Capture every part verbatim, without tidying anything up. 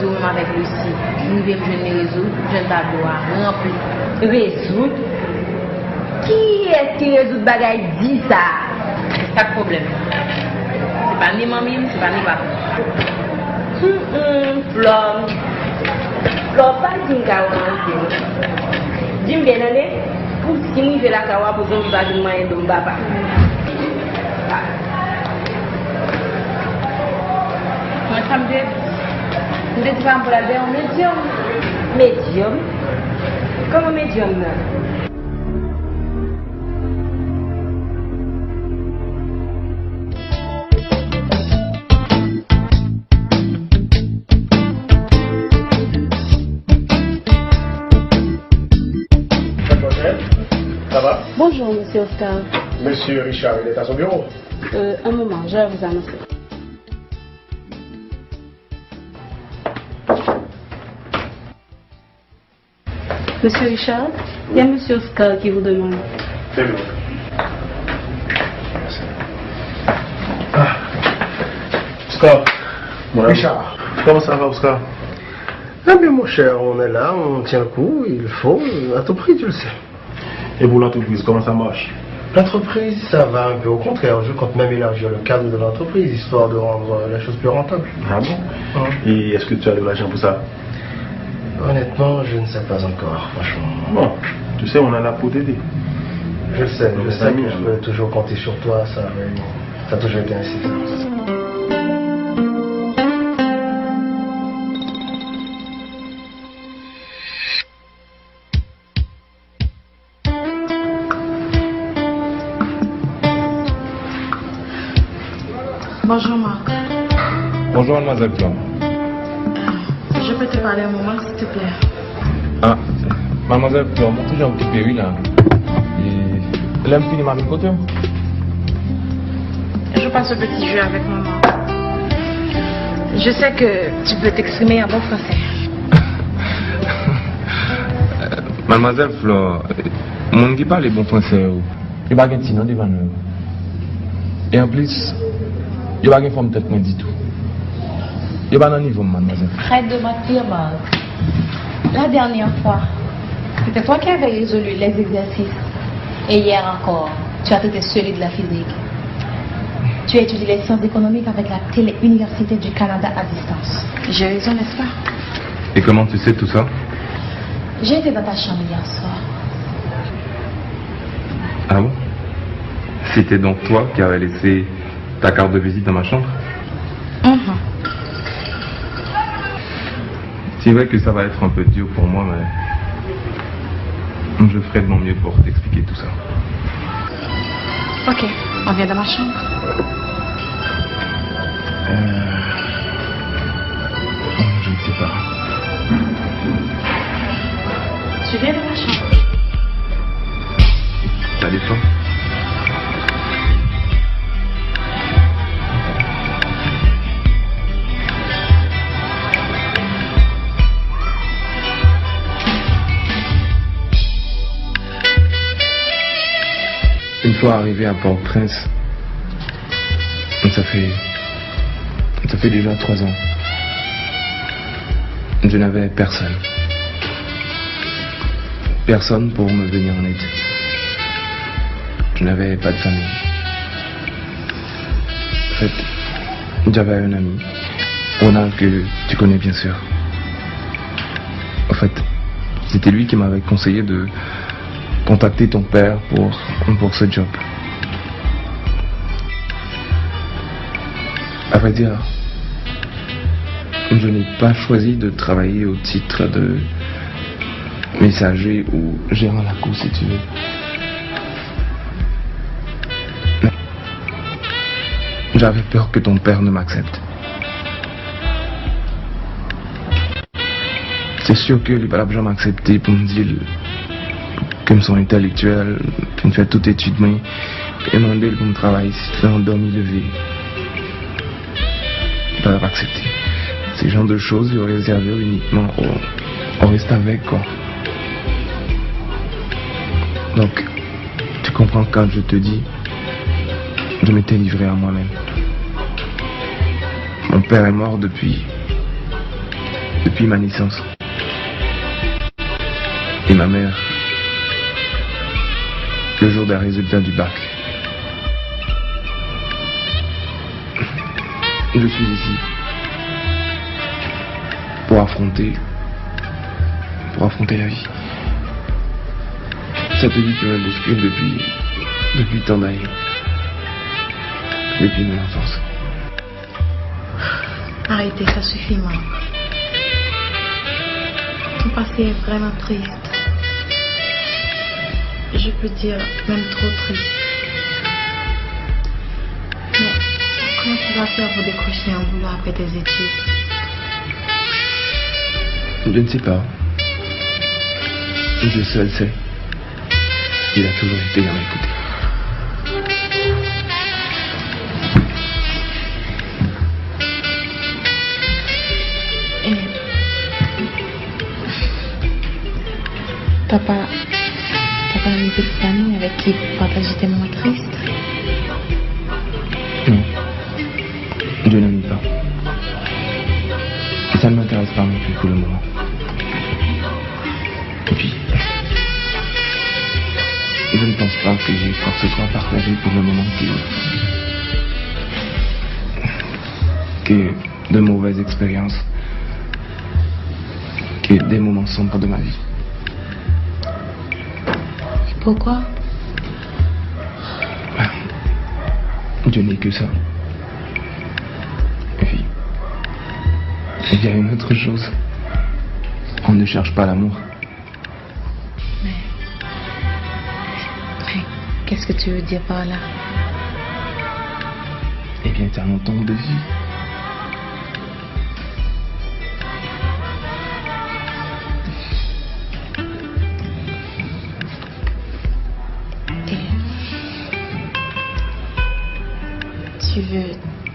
Yo menm avèk Lucie, m rive m jwenn li rezoud, m jwenn tablo a ranpli. Rezoud? Kiyès ki rezoud bagay di sa a? Se sa k pwoblèm. Se pa ni manmi m, se pa ni papa m. Hum, hum, Flò. Flò, pa di m ka wè anyen. Di m byen, tande. Pouki m rive lakay ou a pou zonbi pa vin manyen do m, papa? Mwen, sa m te di? M te di pa m pou l al dèyè yon medyòm. Medyòm? Kòman medyòm nan? Mademoiselle, ça va? Bonjour, monsieur Oscar. Monsieur Richard, il est à son bureau. Euh, un moment, je vais vous annoncer. Monsieur Richard, il y a monsieur Oscar qui vous demande. C'est lui. Ah. Oscar. Mon ami. Richard. Comment ça va, Oscar? Eh bien, mon cher, on est là, on tient le coup, il faut, à tout prix, tu le sais. Et pour l'entreprise, comment ça marche? L'entreprise, ça va un peu. Au contraire, je compte même élargir le cadre de l'entreprise, histoire de rendre les choses plus rentables. Ah bon? Hein? Et est-ce que tu as de l'argent pour ça? Honnêtement, je ne sais pas encore, franchement. Bon, tu sais, on est là pour t'aider. Je sais, je sais que je peux toujours compter sur toi, ça, mais ça a toujours été ainsi, ça. Bonjour, Marc. Bonjour, mademoiselle Flore. Euh, je peux te parler un moment, s'il te plaît? Ah, mademoiselle Flore, mwen toujou okipe, wi, la. E lè m fini, m a vin kote w. Joue pas ce petit jeu avec moi, Marc. Je sais que tu peux t'exprimer en bon français. Mademoiselle Flore, moun ki pale bon fransè yo, yo pa gen ti non devan non yo. E anplis, yo pa gen fòm tèt mwen ditou. Yo pa nan nivo m, mademoiselle. Arrête de mentir, Marc. La dernière fois, c'était toi qui avais résolu les exercices. Et hier encore, tu as traité celui de la physique. Tu as étudié les sciences économiques avec la Télé-Université du Canada à distance. J'ai raison, n'est-ce pas? Et comment tu sais tout ça? J'ai été dans ta chambre hier soir. Ah bon? C'était donc toi qui avais laissé ta carte de visite dans ma chambre? Mhm. C'est vrai que ça va être un peu dur pour moi, mais je ferai de mon mieux pour t'expliquer tout ça. Ok, on vient dans ma chambre. Euh, je ne sais pas. Tu viens dans ma chambre. Ça dépend. Une fois arrivé à Port-au-Prince, ça fait, ça fait déjà trois ans, je n'avais personne. Personne pour me venir en aide. Je n'avais pas de famille. En fait, j'avais un ami, Ronald, que tu connais bien sûr. En fait, c'était lui qui m'avait conseillé de contacter ton père pour, pour ce job. À vrai dire, je n'ai pas choisi de travailler au titre de messager ou gérant la cour, si tu veux. J'avais peur que ton père ne m'accepte. Se si ke li pa t ap janm aksepte pou m di l ke m se yon entèlektyèl, ke m fè tout etid mwen, e mande l pou m travay nan dòmi leve. Li pa t ap aksepte. Se jan de choz yo rezève yo inikman o, o restavèk, kwa. Donk, tu comprends quand je te dis, je m'étais livré à moi-même. Mon père est mort depuis, Depuis ma naissance. Et ma mère, le jour des résultats du bac. Je suis ici pour affronter, pour affronter la vie. Cette vie qui me bouscule depuis, depuis tant d'années. Depuis mon enfance. Arrêtez, ça suffit, moi. Ton passé est vraiment triste. Je peux dire même trop triste. Mais comment tu vas faire pour décrocher un boulot après tes études ? Je ne sais pas. Dieu seul sait. Il a toujours été à mes côtés. T'as pas, t'as pas un petit ami avec qui partager tes moments tristes ? Non. Je n'en ai pas. Et ça ne m'intéresse pas non plus pour le moment. Et puis, je ne pense pas que j'ai quoi que ce soit à partager pour le moment que, que de mauvaises expériences, que des moments sombres de ma vie. Et pourquoi ? Je n'ai que ça. Et puis, il y a une autre chose. On ne cherche pas l'amour. Mais, mais qu'est-ce que tu veux dire par là ? Eh bien, t'as un temps de vie. Et tu veux,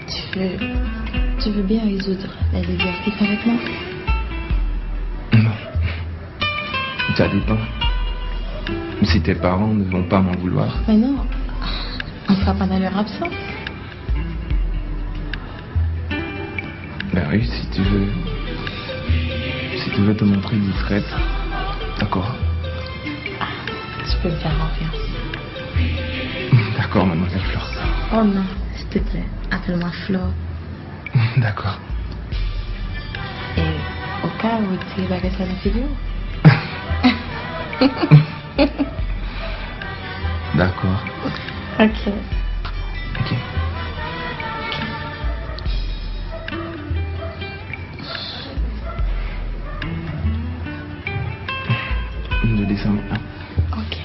tu veux, tu veux bien résoudre la vie avec moi ? Non. Ça dépend. Si tes parents ne vont pas m'en vouloir. Mais non, on ne sera pas dans leur absence. Ben oui, si tu veux. Si tu veux te montrer discrète. D'accord. Tu peux me faire confiance. D'accord, mademoiselle Flore. Oh non, s'il te plaît, appelle-moi Flore. D'accord. Et au cas où tu bagay sa nan figi w. D'accord. Ok. Ok. Je descends maintenant. Ok.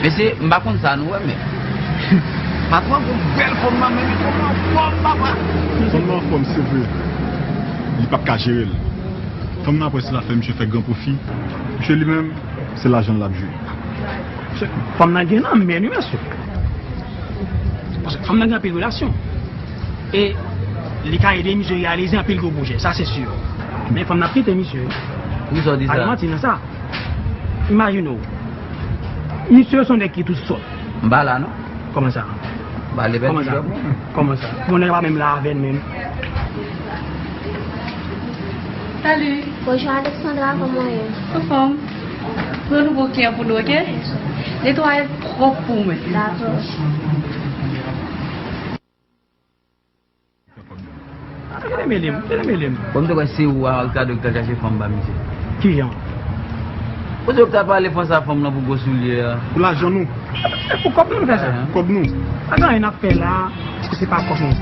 Mesye, m pa konn sa nou wè, men patwon gon bèl fòm nan men li, fòm nan fòm, papa. Fòm nan anfòm, se vre. Li p ap ka jere l. Fòm nan, apre sila, fè misye fè gran pwofi. Misye li menm, se lajan l ap jwe. Fòm nan gen nan men li, mesye. Paske fòm nan gen anpil relasyon. E li ka ede misye reyalize anpil gwo pwojè, sa se si. Men fòm nan ap kite misye. Poukisa w di Pa gen sa? Manti nan sa. Imajine w. Misye se yon nèg ki tou sòt. M pa la non. Kòman sa? M pa le pèdi Kòman sa? jòb mwen. Kòman sa? Bon, nèg la pa menm la avè n menm. Salut. Bonjou Alexandra, kòman w ye? Anfòm. Pran nouvo kiyè pou nou, oke? Netwaye l pwòp pou mwen. Dakò. Kite mele m, kite mele m. Bon, m te kwè se ou a Ricardo ki t al chache fanm ba misye. Kijan? Kote w t al pale franse a fanm nan pou gwo soulye a? Pou lajan nou, E pou kòb nou nou fè sa. Ahan. Kòb nou. Pa gen anyen n ap fè la, si se pa kòb nou.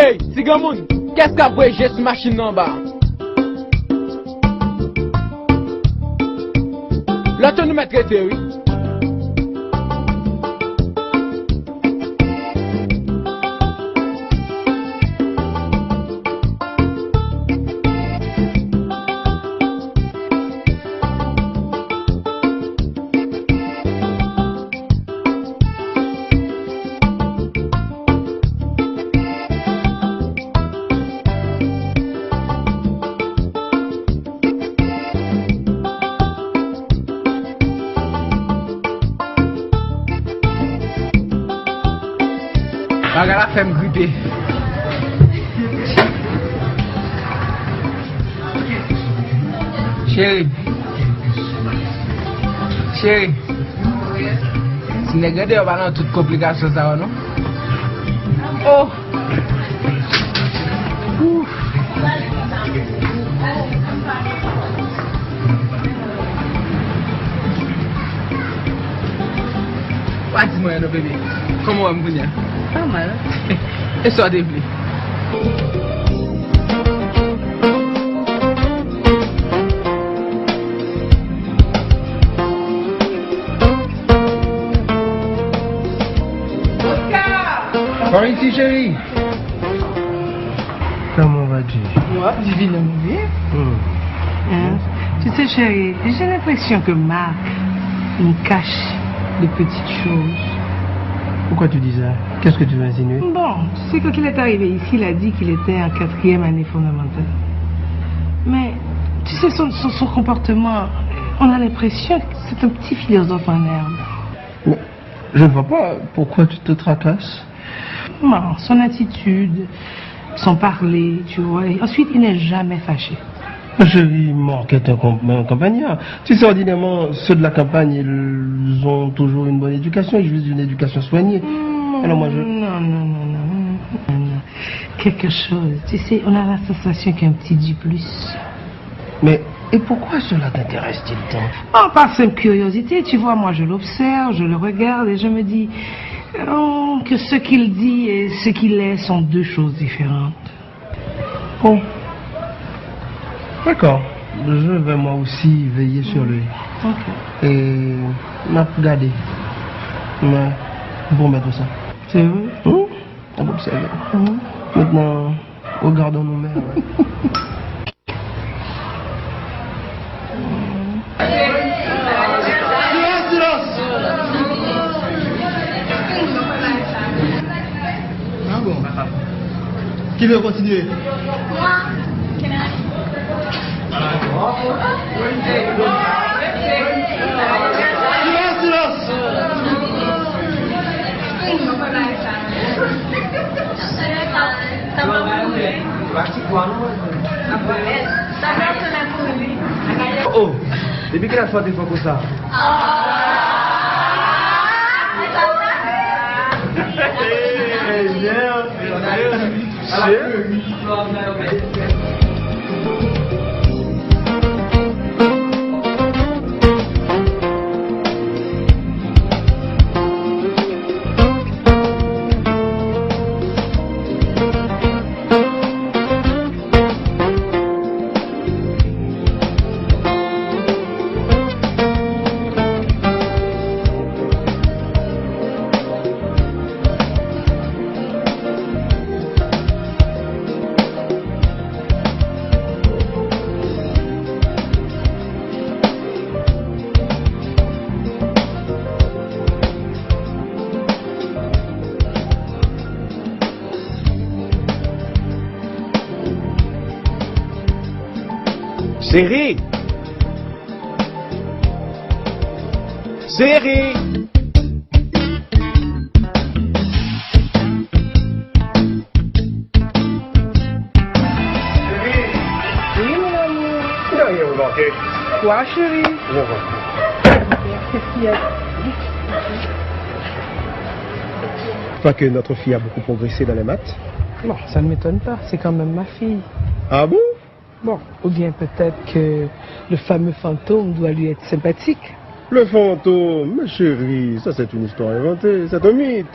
Ey, ti granmoun, kiyès k ap voye je sou machin nan anba a? Tanto nou mèt rete, wi. Bagay la fè m gripe. Cheri. Cheri. Ti nèg rete yo pa nan tout konplikasyon sa yo, non. Oh! Ouf! Wa di mwen non, bebe. Kòman w wè m kounye a? Pa mal. E sa w te vle? Par ici, chérie. Comment vas-tu? Moi, divine amour. Hmm. Hein? Tu sais, chérie, j'ai l'impression que Marc me cache de petites choses. Pourquoi tu dis ça? Qu'est-ce que tu veux insinuer? Bon, tu sais, quand il est arrivé ici, il a dit qu'il était en quatrième année fondamentale. Mais, tu sais, son, son, son comportement, on a l'impression que c'est un petit philosophe en herbe. Mais je ne vois pas pourquoi tu te tracasses. Non, son attitude, son parler, tu vois. Et ensuite, il n'est jamais fâché. Ma chérie, Marc est un com-, un campagnard. Tu sais, ordinairement, ceux de la campagne, ils ont toujours une bonne éducation, ils jouissent d'une éducation soignée. Hmm, alors moi, je... Non, non, non, non, non, non. Quelque chose. Tu sais, on a la sensation qu'il y a un petit du plus. Mais, et pourquoi cela t'intéresse-t-il tant? Oh, par simple curiosité, tu vois, moi je l'observe, je le regarde et je me dis, oh, que ce qu'il dit et ce qu'il est sont deux choses différentes. Bon. D'accord. Je vais moi aussi veiller sur lui. Ok. E m ap gade. Mwen pwomèt ou sa. Se vre? Wi. M ap obsève. Mhm. Maintenant, regardons nos mères. Silans, silans! Ah bon? Qui veut continuer? Moi. Can I? Silans, silans! Oh, oh. Depi kilè fò te fò konsa? Hey, yeah. Cheri! Cheri! Cheri! Wi, mon amour. Ou pa gen remake? Kwa, cheri? Je vois. Qu'est-ce qu'il y a? Je crois que notre fille a beaucoup progressé dans les maths. Bon, ça ne m'étonne pas, c'est quand même ma fille. Ah bon? Bon, ou bien peut-être que le fameux fantôme doit lui être sympathique. Le fantôme, ma chérie, ça c'est une histoire inventée, c'est un mythe.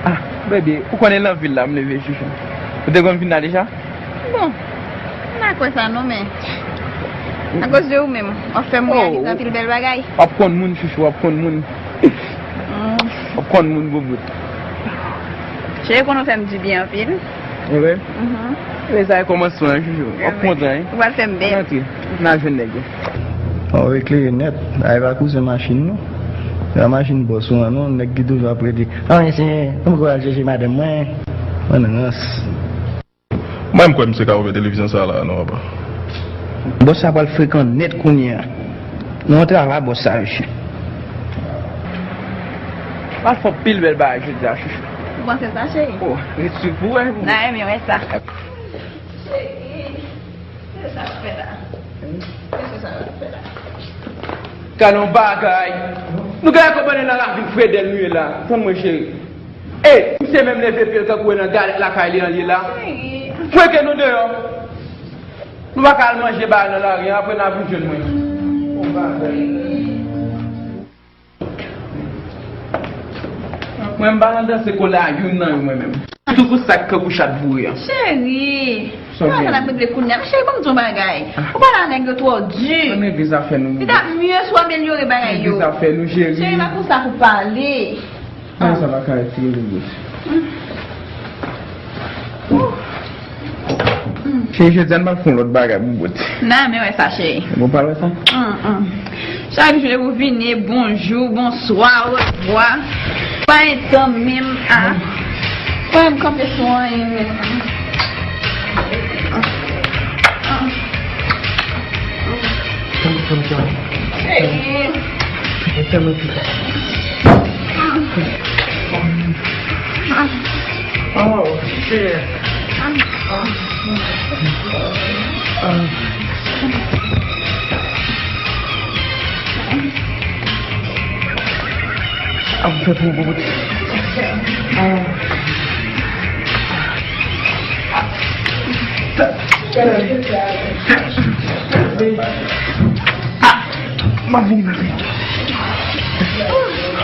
Ah, bebe, ou konnen nan vil la m leve, chouchou. Ou te konn vin la deja? Bon, m pa kwè sa non, men akoz de ou menm, w ap fè m reyalize anpil bèl bagay. W ap konn moun, chouchou, w ap konn moun. W ap konn moun, boubout. Cheri, konnen w fè m dibyen anpil. E vre? Mhm. E sa e kòmansman an, chouchou. W ap kontan, wi. Ou pral fè m bèl. Ann antre. N a jwenn nèg yo. Ou eklere nèt. Ay pa kouzen machin, non. Se pa machin bòs ou an, non. Nèg ki toujou ap rete, "Anyen, se anyen. Ann gwo al chèche madanm mwen." Mwen nan rans. Mwen, m kwè misye ka ouvè televizyon sa la, non, papa. Bòs sa pral frekan nèt kounye a. Nou antre avè bòs sa, mesye. Pral fè anpil bèl bagay jodi a, chouchou. Ou panse sa, cheri? Oh, ret sou pou wè. N a renmen wè sa. Cheri, se sa l fè la. Se sa l fè la. Gade yon bagay. Nou genlè konprann nan ravin Fredèl nou ye la. Tann mwen, cheri. E, misye menm leve pye l kankou e nan galèt lakay li an l ye la. Frenke nou deyò. Nou pa ka al manje bagay nan lari an, apre n a vin jwenn mwen. Mwen, m pa nan danse kola a youn nan yo, mwen menm. Sitou pou sa k kankou chat boure an. Cheri, sa w ap regle kounye a? Cheri, ban m di yon bagay. Ou pale a nèg yo twò di. Ann regle zafè nou. Li t ap mye si w amelyore bagay yo. Regle zafè nou, cheri. Cheri, pa konsa pou pale. Bagay sa pa ka ret tirele bouch. Cheri, jodi a n pral fè yon lòt bagay, boubout. N a renmen wè sa, cheri. Bon, pral wè sa? Hum, hum. Chak jou depi w vini, bonjou, bonswa, orevwa. Pa gen tan menm, a. Mwen, m kanpe sou anyen menm. Tann, tann, tann. Cheri. Tann, tann. Oh, shit. Ap fè pou bout. M ap vini, m ap vini.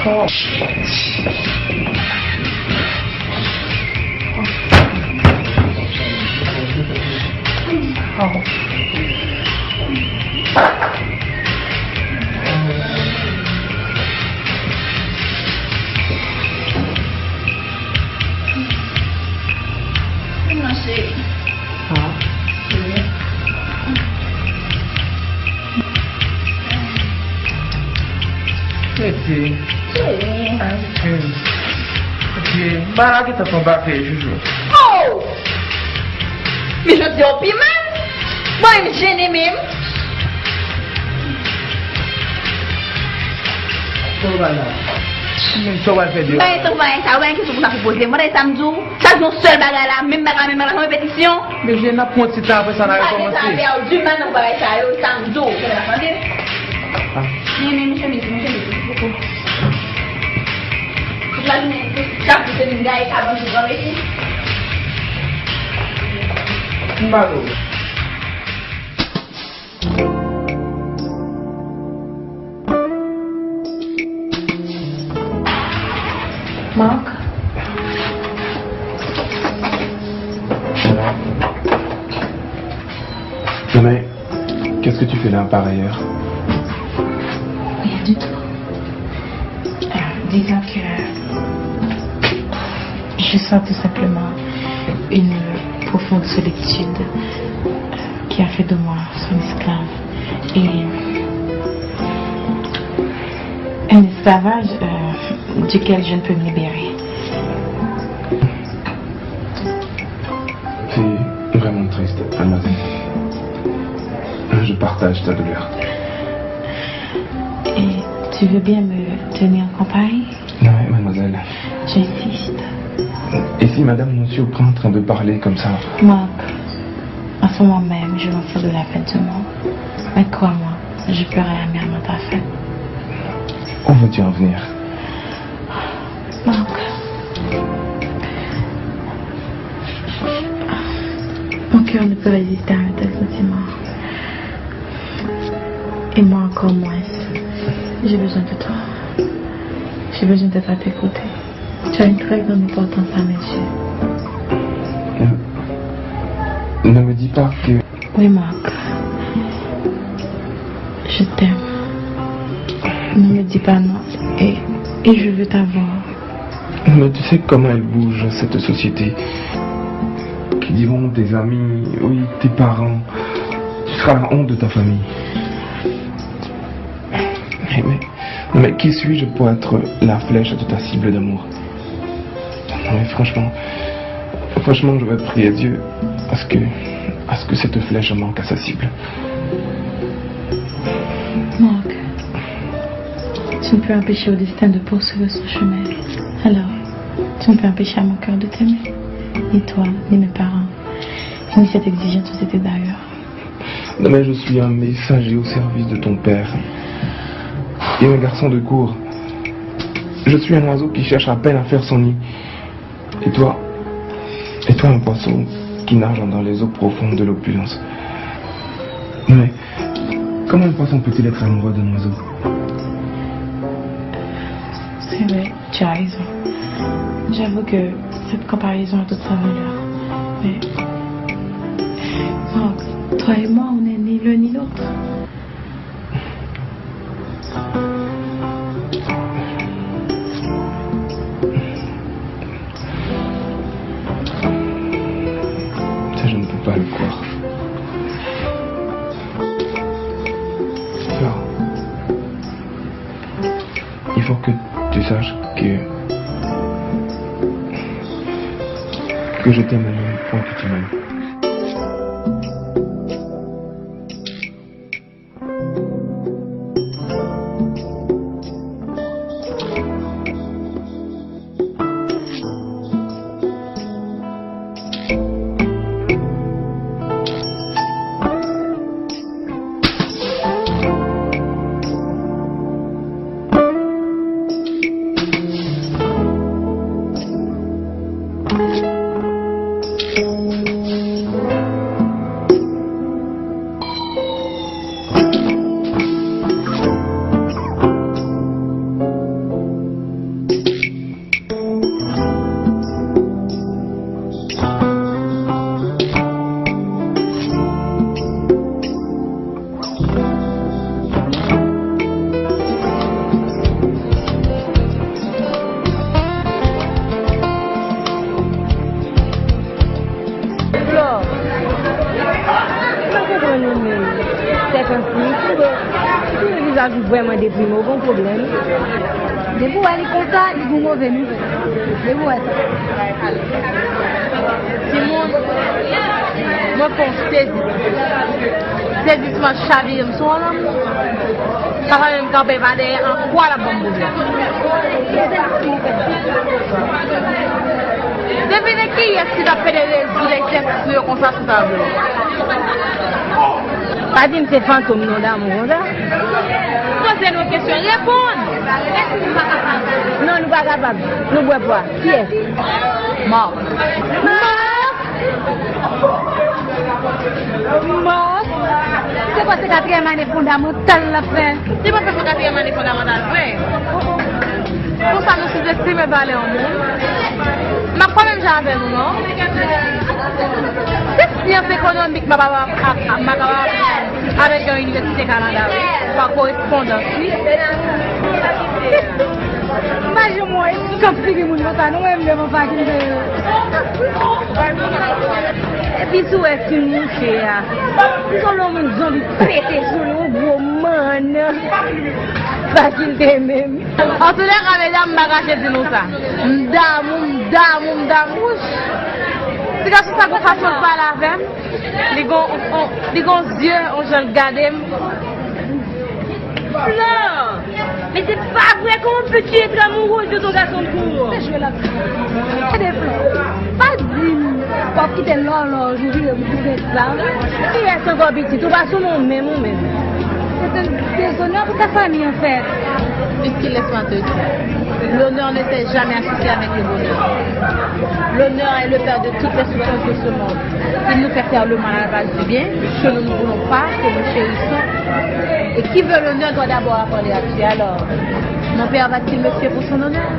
Oh, shit. Oh. Non, cheri. Ah. Tete. Cheri. Ah, cheri. Tete, bagay la gentan fè yon bagay, Joujou. Oh! Men jodi a w pi mal. Mwen menm jene menm. Sa w pral la? Menm sa w pral fè deyò la? Mwen, tankou bagay sa, ou pa gen kesyon pou sa pou poze. Mwen, sa m di w, sa se yon sèl bagay la, menm bagay, menm bagay, yon repetisyon. Men jene, n ap pran ti tan, apre sa, n a rekòmanse. Di mal nan bagay sa yo, sa m di w, tande. Ah. Men, men, men chemiz, men chemiz, poko. Tout lajounen, tout chak jou se vin gaye kabann pou granmesi. M pa dlo. Marc. Non, mais qu'est-ce que tu fais là, par ailleurs? Rien du tout. Euh, disons que je sens tout simplement une profonde solitude, euh, qui a fait de moi son esclave. Et un esclavage, euh, duquel je ne peux me libérer. C'est vraiment triste, mademoiselle. Je partage ta douleur. Et tu veux bien me tenir compagnie? Non, mademoiselle. J'insiste. Et si madame nous surprend en train de parler comme ça? Marc, en ce moment même, je me fous de la fin du monde. Mais crois-moi, je pleurerai amèrement ta fin. Où veux-tu en venir? Marc, mon cœur ne peut résister à un tel sentiment. Et moi encore moins. J'ai besoin de toi. J'ai besoin d'être à tes côtés. Tu as une très grande importance à mes yeux. Ne me dis pas que... Oui, Marc. Je t'aime. Ne me dis pas non. Et, et je veux t'avoir. Mais tu sais comment elle bouge, cette société. Que diront tes amis, oui, tes parents? Tu seras la honte de ta famille. Mais, mais, mais qui suis-je pour être la flèche de ta cible d'amour? Non, mais franchement, franchement, je vais prier Dieu à ce que, à ce que cette flèche manque à sa cible. Marc, tu ne peux empêcher au destin de poursuivre son chemin. Alors, tu ne peux empêcher à mon cœur de t'aimer. Ni toi, ni mes parents, ni cette exigente société d'ailleurs. Non, mais je suis un messager au service de ton père. Et un garçon de cour. Je suis un oiseau qui cherche à peine à faire son nid. Et toi, et toi, un poisson qui nage dans les eaux profondes de l'opulence. Mais comment un poisson peut-il être amoureux d'un oiseau? C'est vrai, tu as raison. J'avoue que cette comparaison a toute sa valeur. Mais, Marc, toi et moi, on n'est ni l'un ni l'autre. Ça, je ne peux pas le croire. Flore, il faut que tu saches que, que je t'aime au même point que tu m'aimes. Flore, m pa konprann ou menm. Tèt anfle, ou touve, ou touve vizaj ou vrèman deprime, ou gen pwoblèm. Depi w wè li konsa, li gen move nouvèl. Depi w wè sa. Timoun, mwen fè yon sezi. Sezisman chavire m sou yon lanmou. Papa menm kanpe pa dèyè an kwa l ap ban m pwoblèm. Devine kiyès ki t ap pede rezoud egzèsis nou yo konsa sou tablo. Pa di m se fantom non damou konsa. Poze nou kesyon, reponn! Non, nou pa kapab. Nou bwè pwa. Kiyès? Marc. Marc! Marc! Se pa se katriyèm ane fondamantal l ap fè. Se pa se katriyèm ane fondamantal vre. Konsa nou sizestime valè yon moun. M ap fè menm jan avè nou non. Se syans ekonomik m ap ap ap ap m ap ap avèk yon inivèsite Kanada wi. Pa korespondans wi. M pa janm wè eskanp figi moun konsa non, menm lè m an fakilte. Epi si w wè fi m mouche a, m sanble yon moun zanbi pete sou li, yon gwo mannan. Fakilte menm. Antoulèka medam, m pa kache di nou sa. M damou, m damou, m damou. Wouch! Ti gason sa gon fason l pale avè m. Li gon, on, li gon zye, on jan l gade m. Flore! Mais c'est pas vrai, comment peux-tu être amoureuse de ton garçon de cour? Gade Flore, pa di m w ap kite lòlòj ou vire pou kouvèt la. Kiyès ankò pitit? Ou pa sou non menm ou menm. Se te dezonè pou ta fanmi anfèt. Puisqu'il laisse-moi te dire, l'honneur ne s'est jamais associé avec le bonheur. L'honneur est le père de toutes les souffrances de ce monde. Il nous fait faire le mal à la place du bien, que nous ne voulons pas, que nous chérissons. Et qui veut l'honneur doit d'abord apprendre à tuer. Alors, mon père va-t-il me tuer pour son honneur?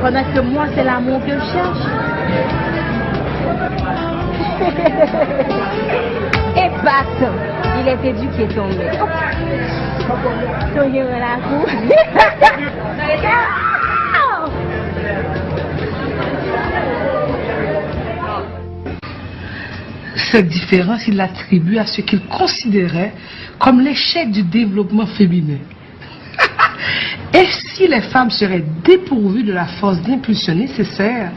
Pendant que moi, c'est l'amour que je cherche. Épatant. Il est éduqué, ton mec. Ton gérant la cour. Cette différence, il l'attribue à ce qu'il considérait comme l'échec du développement féminin. Et si les femmes seraient dépourvues de la force d'impulsion nécessaire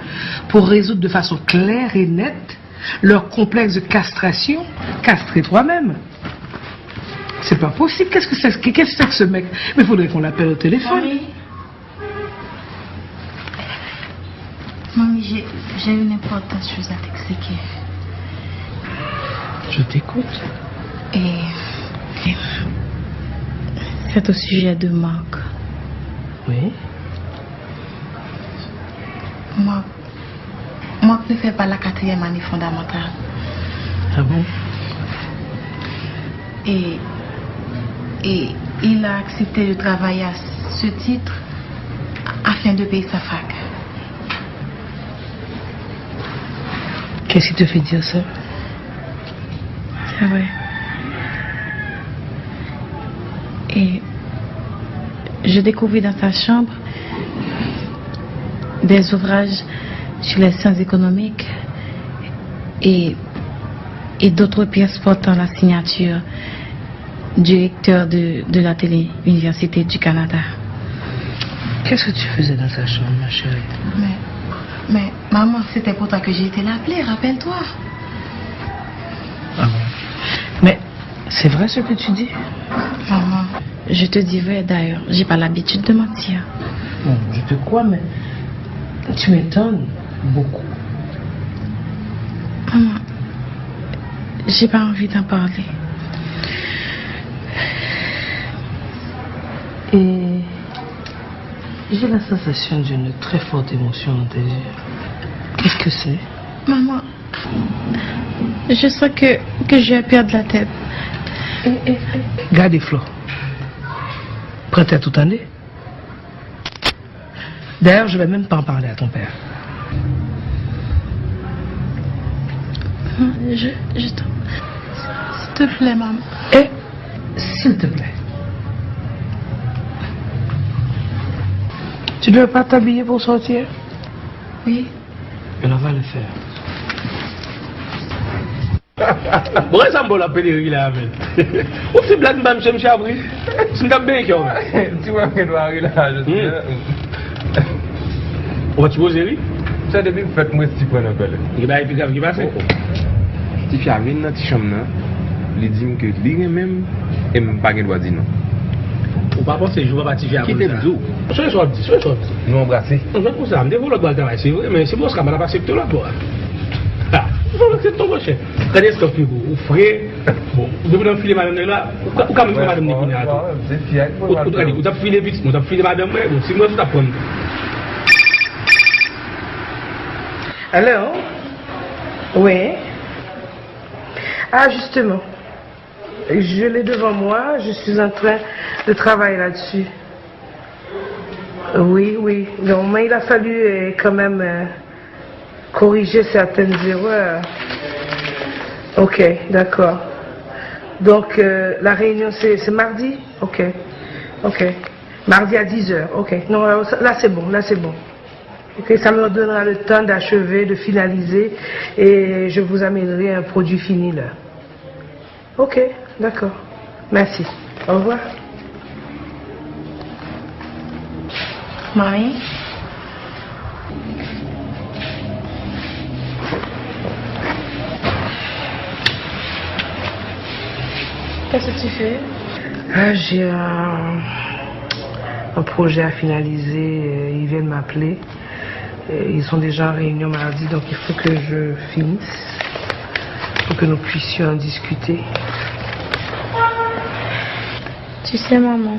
pour résoudre de façon claire et nette leur complexe de castration, castré toi-même. C'est pas possible. Qu'est-ce que c'est que, qu'est-ce que c'est que ce mec? Mais il faudrait qu'on l'appelle au téléphone. Mami, j'ai j'ai une importante chose à t'expliquer. Je t'écoute. Et, et c'est au sujet de Marc. Oui. Marc, Marc ne fait pas la quatrième année fondamentale. Ah bon? Et, et il a accepté de travailler à ce titre afin de payer sa fac. Qu'est-ce qui te fait dire ça? C'est vrai. Et je découvris dans sa chambre des ouvrages sur les sciences économiques et, et d'autres pièces portant la signature du recteur de, de la Télé Université du Canada. Qu'est-ce que tu faisais dans sa chambre, ma chérie? Mais, mais, maman, c'était pour toi que j'ai été l'appeler, rappelle-toi. Ah bon? Mais c'est vrai ce que tu dis? Maman, je te dis vrai d'ailleurs, j'ai pas l'habitude de mentir. Bon, je te crois, mais tu m'étonnes beaucoup. Maman, j'ai pas envie d'en parler. Et j'ai la sensation d'une très forte émotion dans tes yeux. Qu'est-ce que c'est? Maman, je sens que, que je vais perdre la tête. Gade, Flo. Pran tèt ou, tande. D'ailleurs, je vais même pas en parler à ton père. Je, je t'en- S'il te plaît, maman. Et, s'il te plaît, tu ne veux pas t'habiller pour sortir? Oui. Alors va le faire. Bon, e sa m ba w la, pede ri la avè l. Ou ti blag m ba misye, misye ap ri. Si m t ap benyen kè w. Ti mwen gen dwa ri la, je suis. Ou pa sipoze ri. Se depi m fèt mwen sti pran nan kòlè. Gen bagay pi grav ki pase. Tifi a vin nan ti chanm nan, li di m ke li renmen m e m pa gen dwa di non. Ou pa panse jou papa tifi a konn sa. Kite m di w. Sonje sa w ap di, sonje sa w ap di. Nou anbrase. Non, jwenn konsa, m te voye lòt bò al travay, se vre, men se bò sa m pa t ap aksepte w lòt bò a. Ha! M pa t aksepte w, monchè. Gade èske w pi gwo, ou fre. Bon, depi w file madanm nan la, ou ka, ou ka menm fè madanm li kounye a tou. Ou, ou, ou t ap file pitit mwen, ou t ap file madanm mwen, bon, si mwen tou t ap pran m tou. Hello? Oui. Ah, justement. Je l'ai devant moi, je suis en train de travailler là-dessus. Oui, oui. Donc, mais il a fallu euh, quand même euh, corriger certaines erreurs. Ok, d'accord. Donc, euh, la réunion, c'est c'est mardi? Ok, ok. Mardi à dix heures, ok. Non, là, là, c'est bon, là c'est bon. Ok, ça me donnera le temps d'achever, de finaliser, et je vous amènerai un produit fini là. Ok, d'accord. Merci. Au revoir. Mami. Qu'est-ce que tu fais? Ah, j'ai un, un projet à finaliser. Euh, ils viennent m'appeler. Euh, ils sont déjà en réunion mardi, donc il faut que je finisse pour que nous puissions en discuter. Tu sais, maman,